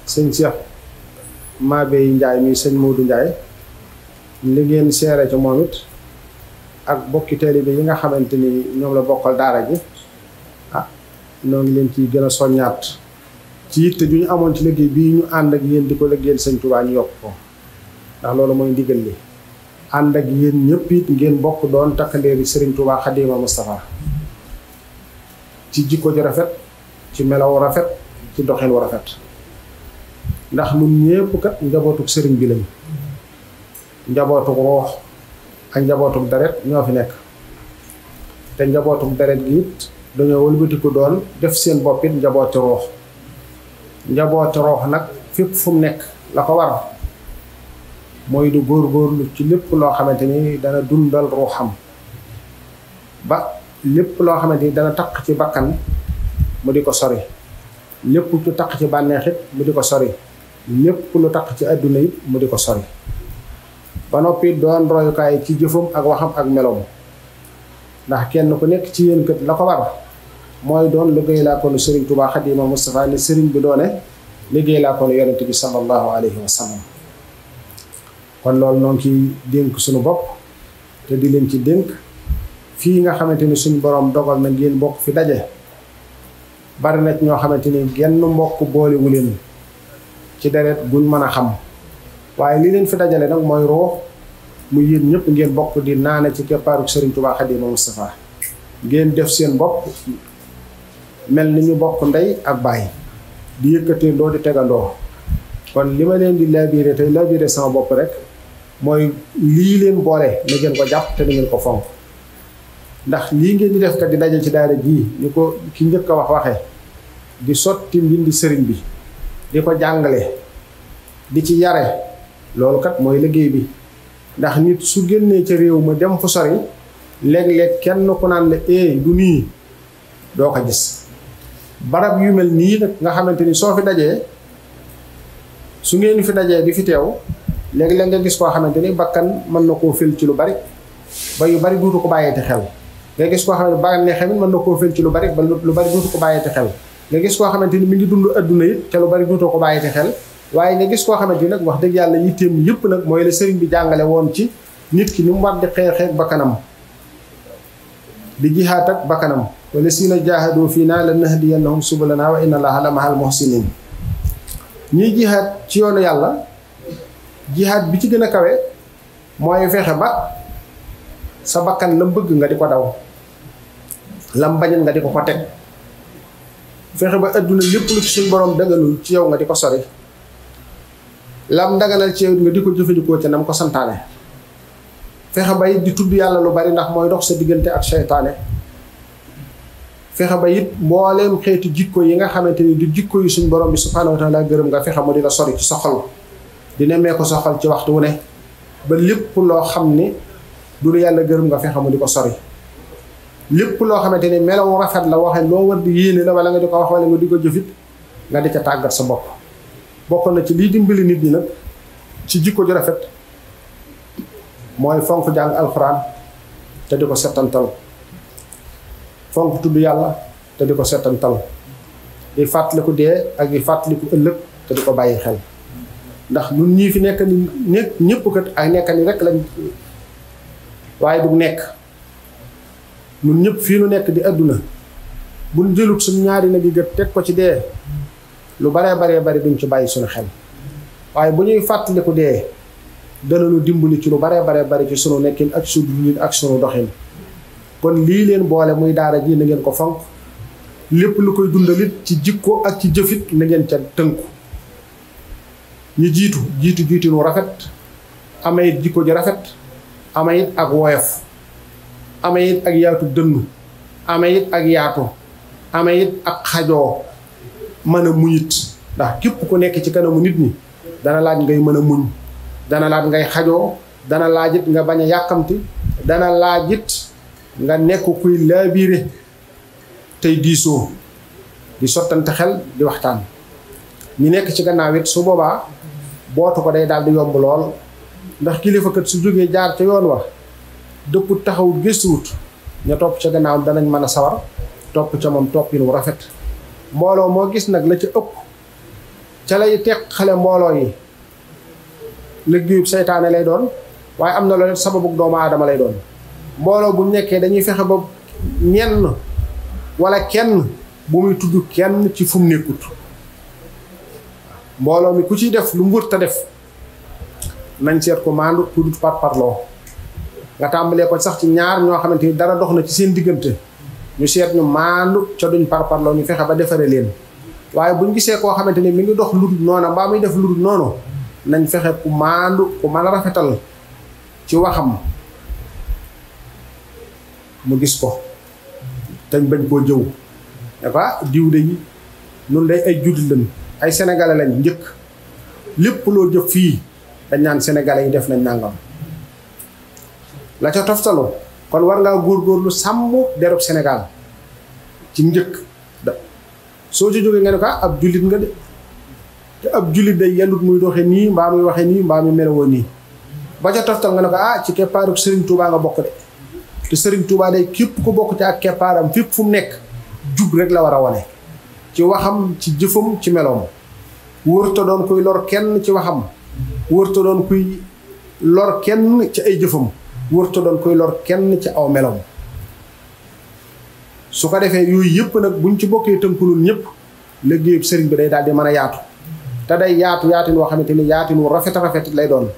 sëñ Cheikh Mabey Ndiaye mi sëñ Modou Ndiaye li ngeen seere ci moom it ak bokki taalibe yi nga xamante ni ñoom la bokkal daara ji noo ngi leen ciy gën a soññaat ci it te ju ñu amoon ci liggéey bii ñu ànd ak yéen di ko liggéeyal sëñ Tuubaa ñu yokk ko ndax loolu mooy ndigal li ànd ak yéen ñëpp it ngeen bokk doon takkandeeri sëriñ Tuubaa Xaadimal Mustafaa ci jikko ju rafet ci melaw rafet ci doxin wu rafet ndax ñun ñépp kat njabootuk sëriñ bi lañ njabootuk roox ak njabootuk deret ñoo fi nekk te njabootuk deret gi it dañoo wëlbatiku doon def seen bopp it njabooti roox njabooti roox nag fépp fu mu nekk la ko war mooy du góorgóorlu ci lépp loo xamante ni dana dundal ruuxam ba lépp loo xamante ni dana taq ci bakkan mu di ko sori lépp lu taq ci bànneex it mu di ko sori lépp lu taq ci àdduna it mu di ko sori ba noppi doon royukaay ci jëfam ak waxam ak meloom ndax kenn ku nekk ci yéen kët la ko war mooy doon liggéey laa ko nu Sëriñ Tuubaa Xaadimal Mustafaa ne sëriñ bi doone liggéey laa ko nu yonent bi sallallahu alayhi wa sallam kon loolu noo ngi ciy dénk suñu bopp te di leen ci dénk fii nga xamante ni suñu borom dogal na ngeen bokk fi daje bari na ñoo xamante ni genn mbokk boolewu leen ci deret guñ mën a xam waaye li leen fi dajale nag mooy ruux mu yéen ñëpp ngeen bokk di naane ci keppaaru Sëriñ Tuubaa Xaadimal Mustafaa ngeen def seen bopp mel ni ñu bokk ndey ak baay di yëkkatee ndoo di tegandoo kon li ma leen di labiré tey labiré sama bopp rek mooy lii leen boole na ngeen ko jàpp te na ngeen ko fonk ndax lii ngeen di def kat di daje ci daara jii ni ko ki njëkk a waxee di sotti mbindi sëriñ bi di ko jàngale di ci yare loolu kat mooy liggéey bi ndax nit su génnee ca réew ma dem fu sori léeg-léeg kenn ku naan la du nii doo ko gis barab yu mel nii nag nga xamante ni soo fi dajee su ngeen fi dajee di fi teew léeg-léeg nga gis koo xamante ni bakkan mën na koo fël ci lu bari ba yu bari duutu ko bàyyeeti xel nga gis koo xamante bakkan ne xamit mën na koo fël ci lu bari ba lu bari duutu ko bàyyeeti xel nga gis koo xamante ni mi ngi dund adduna it te lu bari duutu ko bàyyeeti xel waaye nga gis koo xamante ni nag wax dëgg yàlla yitteem yëpp nag mooy la sëriñ bi jàngale woon ci nit ki ni mu war di xeex bakkanam di jihaat ak bakkanam wala siina jaahadu fii naa la nahdiyannahum subulanaa wa inna allaha la mahal muhsinin ñiy jihaat ci yoonu yàlla jihaat bi ci gën a kawe mooy fexe ba sa bakkan lam bëgg nga di ko daw lam bañal nga di ko teg fexe ba adduna lépp lu ci suñ borom daganul ci yow nga di ko sori lam daganal ci yow nga di ko jëfandikoo ca nam ko santaane fexe ba it di tudd yàlla lu bari ndax mooy dox sa diggante ak seytaane fexe ba it mbooleem xeeti jikko yi nga xamante ni di jikko yi suñ borom bi subhaanahu wa taala gërëm nga fexe mu di la sori ci sa xol di nemmee ko sa xol ci waxtu wu ne ba lépp loo xam ni du lu yàlla gërëm nga fexe mu di ko sori lépp loo xamante ni melaw rafet la waxe loo war di yéene la wala nga di ko wax wala nga di ko jëfit nga di ca tàggat sa bopp bokk na ci lii dimbali nit ñi nag ci jikko ju rafet mooy fonk jàng alxuraan te di ko settantal fonk tudd yàlla te di ko settantal di fàttaliku dee ak di fàttaliku ëllëg te di ko bàyyi xel ndax ñun ñii fi nekk ni ñëpp kat ay nekk ni rek lañ waaye du nekk ñun ñëpp fii nu nekk di àdduna buñ jëlut suñ ñaari nag yi gët teg ko ci dee lu baree bari duñ ci bàyyi suñu xel waaye bu ñuy fàttaliku dee danañu dimbali ci lu baree bari ci sunu nekkin ak sunu dundin ak sunu doxin kon lii leen boole muy daara ji na ngeen ko fonk lépp lu koy dundalit ci jikko ak ci jëfit na ngeen ca tënku ñu jiitu nu rafet amayit jikko ji rafet amayit ak woyof amayit ak yaatu dënnu amayit ak yaatu amayit ak xajoo mën a muñit ndax képp ku nekk ci kanamu nit ñi dana laaj ngay mën a muñ dana laaj ngay xajoo dana laajit nga bañ a yàkkamti dana laajit nga nekk kuy laabiire tey diisoo di sottante xel di waxtaan ñi nekk ci gannaaw it su boobaa bootu ko day daal di yomb lool ndax kilifa kat su jógee jaar ca yoon wa dëpp taxawut gëstuwut ña topp ca gannaawam danañ mën a sawar topp ca moom toppin wu rafet mbooloo moo gis nag la ca ëpp ca lay teqale mbooloo yi liggéeyub seytaane lay doon waaye am na loolu sababu doomu aadama lay doon mbooloo bu nekkee dañuy fexe ba ñenn wala kenn bu muy tudd kenn ci fu mu nekkut mbooloo mi ku ciy def lu mbur ta def nañ seet ko maandu tudd parloo nga tàmbalee ko sax ci ñaar ñoo xamante ni dara dox na ci seen diggante ñu seet ñu maandu ca duñ parloo ñu fexe ba defare leen waaye buñ gisee koo xamante ni mi ngi dox lu dul noonu mbaa muy def lu dul noonu nañ fexe ku maandu ku mën a rafetal ci waxam mu gis ko tañ bañ koo jëw dafa diw de yi nun day ay jullit lañ ay sénégalais lañ njëkk lépp loo jëf fii dañ naan sénégalais yi def nañ nangam la ca toftalu kon war ngaa góorgóorlu sàmm derub Sénégal ci njëkk soo ci jógee nga ne ko ab jullit nga de te ab jullit day yellut muy doxe nii mbaa muy waxe nii mbaa muy melowoo nii ba ca toftal nga ne ko ci keppaaruk Serigne Touba nga bokk de te Serigne Touba day képp ku bokk ci ak keppaaram fépp fu mu nekk jub rek la war a wane ci waxam ci jëfam ci meloom wërta doon kuy lor kenn ci waxam wërta doon kuy lor kenn ci ay jëfam wërta doon kuy lor kenn ci aw meloom su ko defee yooyu yëpp nag buñ ci bokkee tënkulul ñëpp liggéeyub sëriñ bi day daal di mën a yaatu te day yaatu yaatin woo xamante ni yaatin wu rafet lay doon